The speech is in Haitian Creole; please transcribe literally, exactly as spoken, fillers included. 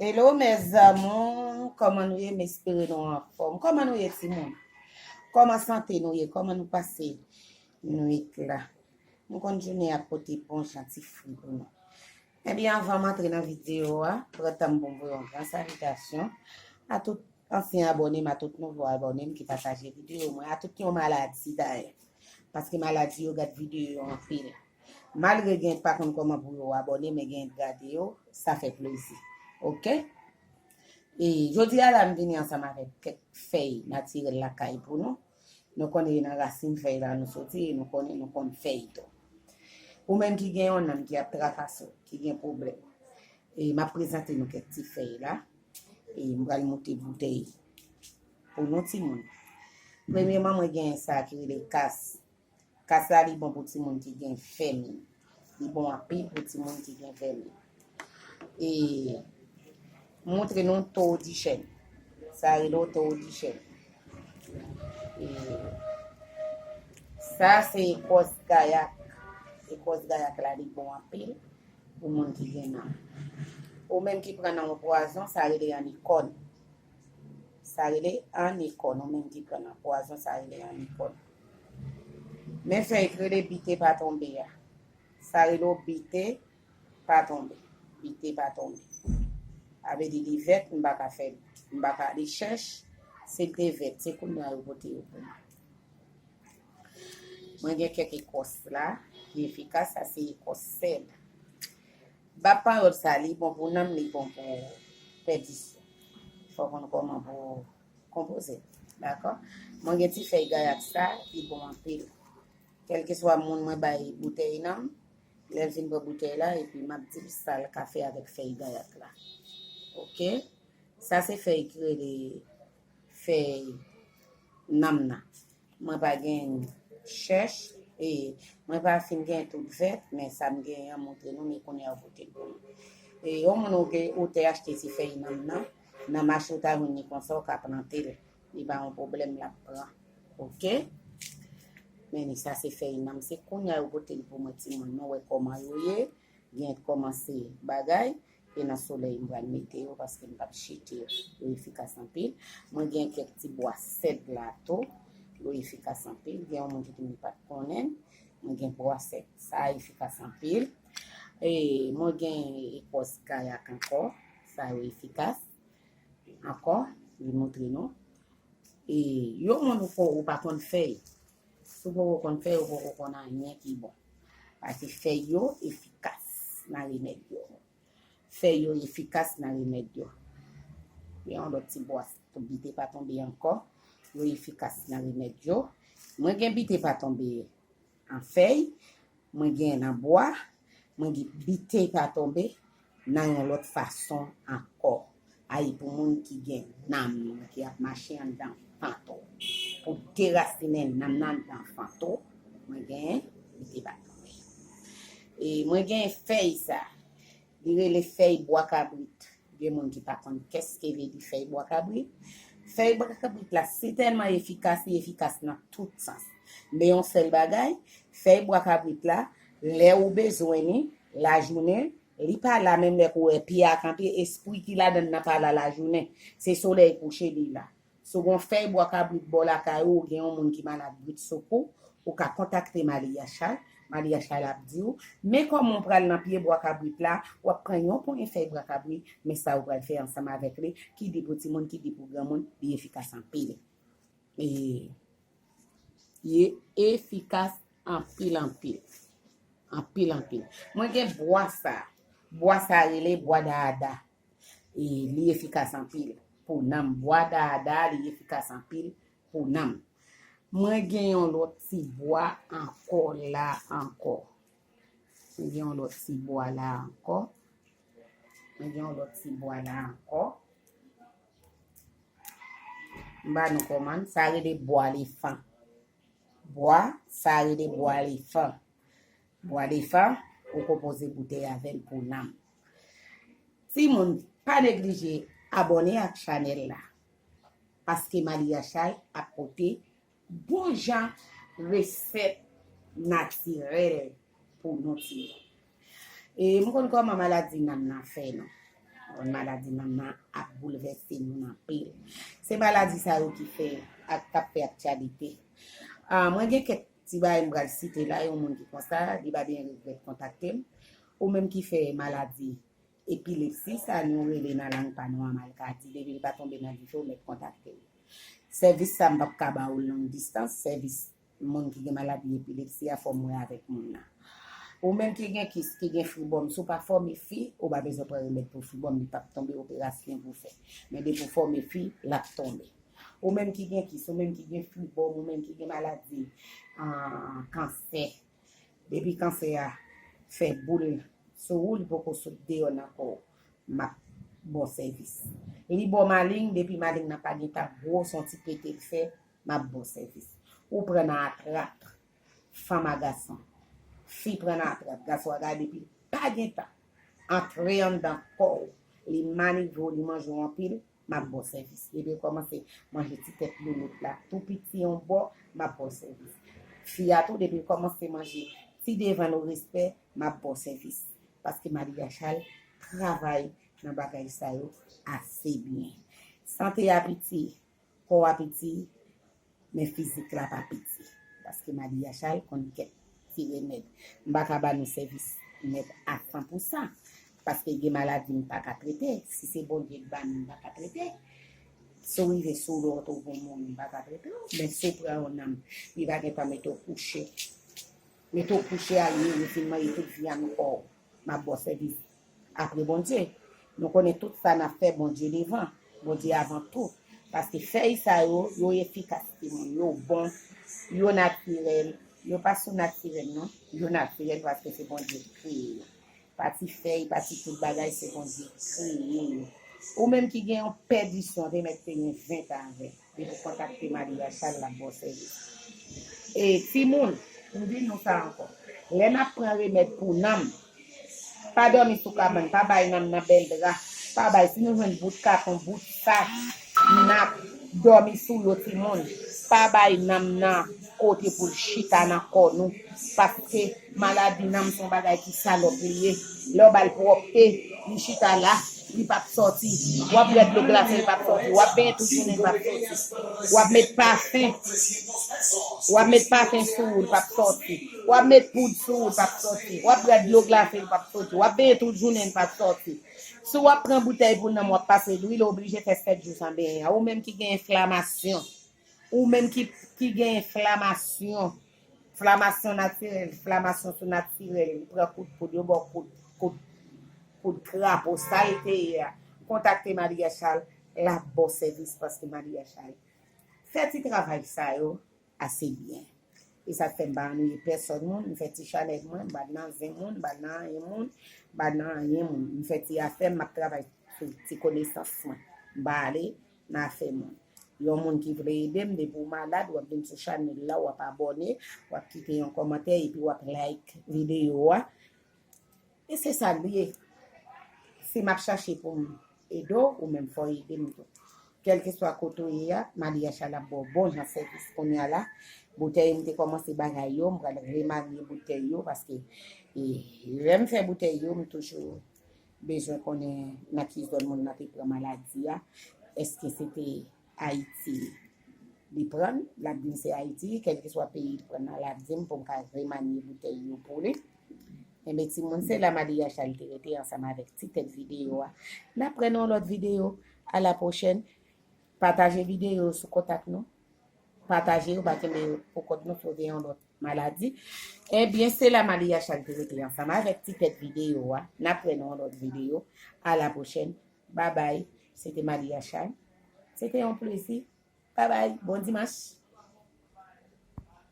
Hello mes amours, kòman nou ye? M espere nou anfòm. Kòman nou ye timoun? Kòman sante nou ye? Kòman nou pase nwit la? Nou konn jounen ap pote bon jan ti fri pou nou. Ebyen, anvan m antre nan videyo a, pran tan m pou m voye yon gran salitasyon a tout ansyen abòne m, a tout nouvo abòne m ki pataje videyo mwen, a tout ki yon maladi dayè. Paske maladi yo gad videyo yo anpil. Malgre gen pa konn kòman pou yo abòne, men gen gade yo, sa fè plezi. Oke? E jodi a la, m vini ansanm avèk kèk fèy natirèl lakay pou nou. Nou konnen e nan rasin fèy la nou soti, e nou konnen nou konn fèy tou. Ou menm ki gen yon nanm ki ap trakase w, ki gen pwoblèm, e m ap prezante nou kèk ti fèy la. E m pral moute boutèy pou nou timoun. Premyeman, mwen gen sa ki rele kas. Kas la, li bon pou timoun ki gen vèmin. Li bon anpil pou timoun ki gen vèmin. E moutre nou towo dichèn. Sa rele w towo dichèn. E sa se ekòs gayak. Ekòs gayak la, li bon anpil pou moun ki gen nanm. Ou menm ki pran nan yon pwazon, sa rele anikòn. Sa rele anikòn, ou menm ki pran nan pwazon, sa rele anikòn. Men fèy k rele bite pa tonbe a. Sa rele w bite pa tonbe. Bite pa tonbe. A vle di li vèt, m pa ka fè, m pa ka li chèch. Si l te vèt, se kounye a yo pote yo pou mwen. Mwen gen kèk ekòs la ki efikas, sa se ekòs sèd. Bab panyòl sa, li bon pou nanm, li bon pou pèdisyon. Fò w konn kòman pou konpoze l. Dakò? Mwen gen ti fèy gayak sa, li bon anpil. Kèlkeswa moun mwen bay boutèy nanm, lè l fin pran boutèy la, epi m ap di l sa l ka fè avèk fèy gayak la. Oke? Sa se fèy ki rele fèy nanm nan. Mwen pa gen chèch, e mwen pa fin gen tout vèt, men sa m genyen an montre nou, men kounye a yo pote l pou nou. E yon moun ou gen, ou te achte ti fèy nanm nan, nan mache ou ta jwenn li konsa, ou ka plante l. Li pa yon pwoblèm, l ap pran. Oke? Men ni sa se fèy nanm, se kounye a yo pote l pou mwen timoun. Nou wè kòman yo ye, gen kòmanse bagay, e nan solèy m pral mete yo paske m p ap chite yo. Yo efikas anpil. Mwen gen kèk ti bwa sèd la tou, yo efikas anpil. Gen yon moun ki di m li pa t konnen, mwen gen bwa sèd. Sa efikas anpil. E mwen gen ekòs gayak ankò, sa yo efikas. Ankò, li montre nou. E yon moun ou ko, ou pa konn fèy. Si w poko konn fèy, ou poko konn anyen ki bon. Paske fèy yo efikas nan remèd yo. Fèy yo efikas nan remèd yo. Gen yon lòt ti bwa bite pa tonbe ankò. Yo efikas nan remèd yo. Mwen gen bite pa tonbe an fèy, mwen gen nan bwa, mwen gen bite pa tonbe nan yon lòt fason ankò. Ay pou moun ki gen nanm ki ap mache anndan fanto. Pou derasinen nanm nan anndan fanto, mwen gen bite pa tonbe. E mwen gen fèy sa, li rele fèy bwa kabrit. Gen moun ki pa konn kès ki vle di fèy bwa kabrit. Fèy bwa kabrit la, se tèlman efikas, li efikas nan tout sans. Men yon sèl bagay, fèy bwa kabrit la, lè ou bezwen li, lajounen, li pa la menm lè ke w wè pye a kanpe, espri ki ladan l nan pa la lajounen. Se solèy kouche li la. Si w gen yon fèy bwa kabrit bò lakay ou, ou gen yon moun ki malad brit sou kou, ou ka kontakte Malia Chay. Malia Chay ap di w, men kòman w pral nan pye bwa kabrit la, w ap pran yon ponyen fèy bwa kabrit, men sa ou pral fè ansanm avèk li, ki di pou timoun, ki di pou granmoun, li efikas anpil. E, li efikas anpil, anpil. Anpil, anpil. Mwen gen bwa sa. Bwa sa rele bwa daada. E li efikas anpil pou nanm. Bwa daada, li efikas anpil pou nanm. Mwen gen yon lòt ti bwa ankò la ankò. Mwen gen yon lòt ti bwa la ankò. Mwen gen yon lòt ti bwa la ankò. M ba nou kòmann, sa rele bwa lefan. Bwa, sa rele bwa lefan. Bwa lefan, ou konpoze boutèy avè l pou nanm. Timoun, pa neglije abòne ak chanèl la. Paske Malia Chay ap pote bon jan resèt natirèl pou nou timoun. E m konn kòman maladi nanm nan fè nou. Maladi nanm nan ap boulvèse moun anpil. Se maladi sa yo ki fè ak k ap fè aktyalite. Ah, mwen gen kèk ti bagay m pral site la, yon moun ki konsa, li pa byen regrèt kontakte m. Ou menm ki fè maladi epilepsi, sa nou rele nan lang pa nou an malkadi, depi li pa tonbe nan dife, ou mèt kontakte l. Sèvis sa m p ap ka ba ou long distans, sèvis moun ki gen maladi epilepsi a, fò m wè avèk moun nan. Ou menm ki gen kis, ki gen fibwòm, si w pa fòme fi, ou pa bezwen pran remèd pou fibwòm, li p ap tonbe, operasyon pou fè. Men depi w fòme fi, l ap tonbe. Ou menm ki gen kis, ou menm ki gen fibwòm, ou menm ki gen maladi, ah, kansè, depi kansè a fè boul sou ou, li poko sot deyò nan kò w, m ap ba w sèvis. Li ba w maling, depi maling nan pa gentan gwo, se yon ti pete l fè, m ap ba w sèvis. Ou pran nan atrap, fanm a gason. Fi pran nan atrap, gason a gade depi l pa gentan antre anndan kò w, li manivre w, li manje w anpil, m ap ba w sèvis. Depi l kòmanse manje ti tèt loulout la, tou piti yon bò, m ap ba w sèvis. Fi a tou, depi l kòmanse manje ti devan nou respè, m ap ba w sèvis. Paske Maria Charles travay nan bagay sa yo ase byen. Sante a piti, kò a piti, men fizik la pa piti. Paske Maria Charles konn kèk ti remèd. M pa ka ba nou sèvis nèt a san pou san. Paske gen maladi m pa ka trete. Si se Bondye k ba m, m pa ka trete. Si w rive sou lòt ou bon moun, m pa ka trete w. Men si w pran yon nanm, li pa gentan mete w kouche. Mete w kouche a, li fin manje tout vyann kò w. M ap ba w sèvis apre Bondye. Nou konnen tout sa n ap fè, Bondye devan. Bondye avan tou. Paske fèy sa yo, yo efikas, timoun. Yo bon, yo natirèl. Yo pa sou natirèl, non. Yo natirèl paske se Bondye ki kreye yo. Pa ti fèy, pa ti tout bagay, se Bondye ki kreye yo. Ou menm ki gen yon pèdisyon, te mèt te gen ven tan avè l. Depi w kontakte Maria Charles, l ap ba w sèvis. E timoun, m di nou sa ankò. Lè n ap pran remèd pou nanm, pa dòmi sou kabann, pa bay nanm nan bèl dra, pa bay, si nou jwenn bout katon, bout sak, n ap dòmi sou yo timoun. Pa bay nanm nan kote pou l chita nan kò nou, paske maladi nanm se yon bagay ki salòp li ye. Lè w ba l pwòpte, li chita la, li p ap sòti. W ap bwè dlo glase, li p ap sòti. W ap benyen tout jounen, li p ap sòti. W ap met pafen, w ap met pafen sou ou, li p ap sòti. W ap met poud sou ou, li p ap sòti. W ap bwè dlo glase, li p ap sòti. W ap benyen tout jounen, li p ap sòti. Si w ap pran boutèy pou nanm, w ap pase lwil, ou oblije fè sèt jou san benyen. Ou menm ki gen enflamasyon, ou menm ki, ki gen enflamasyon, enflamasyon natirèl, enflamasyon sou natirèl, li pran kout poud, yo ba w kout, kout, kout krapo, sa l te ye a. Kontakte Maria Charles, l ap ba w sèvis paske Maria Charles fè ti travay sa yo ase byen. E sa k fè m pa annuiye pèsòn moun, m fè ti chanèl mwen, m pa nan zen moun, m pa nan anyen moun, m pa nan anyen moun. M fè ti afè m, m ap travay sou ti konesans mwen. M pa ale nan afè moun. Yon moun ki vle ede m, depi w malad, w ap vin sou chanèl la, w ap abòne, w ap kite yon kòmantè, epi w ap like videyo a. E se sa l ye. Si m ap chache pou m ede w, ou menm fò w ede m tou. Kèlkeswa kote w ye a, Maria Charles ap ba w bon jan sèvis. Kounye a la, boutèy m te kòmanse bagay yo, m pral remanye boutèy yo, paske, e, lè m fè boutèy yo, m toujou bezwen konnen nan ki zòn moun nan te pran maladi a. Èske se te Ayiti li pran l, l ap di m se Ayiti, kèlkeswa peyi li pran nan, l ap di m pou m ka remanye boutèy yo pou li. Enben, timoun, se la Maria Charles te rete ansanm avèk ti tèt videyo a. N ap pran nan yon lòt videyo. A la pwochèn. Pataje videyo sou kontak nou. Pataje yo, pa kenbe yo pou kont nou, si w gen yon lòt maladi. Ebyen, se la Maria Charles te rete ansanm avèk ti tèt videyo a. N ap wè nan yon lòt videyo. A la pwochèn. Babay. Se te Maria Charles. Se te yon plezi. Babay. Bon dimanch.